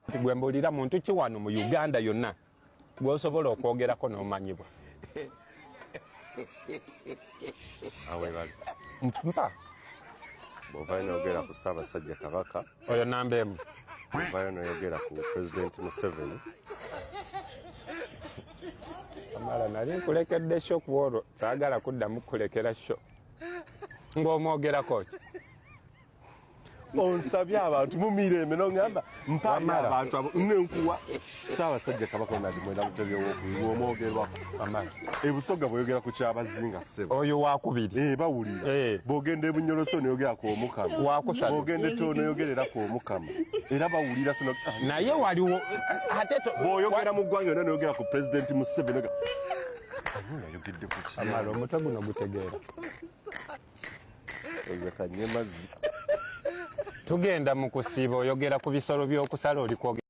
Nti gwe mbuulira muntu ki wano mu Uganda yonna gw'osobola okwogerako n'omanyibwa? Awebale. Mpa. Bw'ovayo n'oyogera ku Ssaabasajja Kabaka. Oyo namba emu. Bw'ovayo n'oyogera ku Pulezidenti Museveni. Amala nali nkulekedde sho ku olwo saagala kuddamu kukulekera sho. Ng'omwogerako ki? Onsabye abantu mu mirembe n'oŋŋamba mpaayo abantu abo nenkuwa Ssaabasajja Kabaka Ronald Mwenda Mutebi owokubiri bw'omwogerwako. E Busoga bw'oyogera ku Kyabazinga ssebo. Oyo wakubiri. Eh, bawulira. Eh. Bw'ogenda e Bunyoroso n'oyogera ku Omukama. Wakusatu. Bw'ogenda e Tooro n'oyogerera ku Omukama. Era bawulira sino. Naye waliwo ate bw'oyogera mu ggwanga yonna n'oyogera ku Pulezidenti Museveni oga ani ayogedde ku ki? Amala omutwe guno gutegeera. Oyo kanywe mazzi. Tugenda mu kusiiba oyogera ku bisolo by'okusala oli kwogera.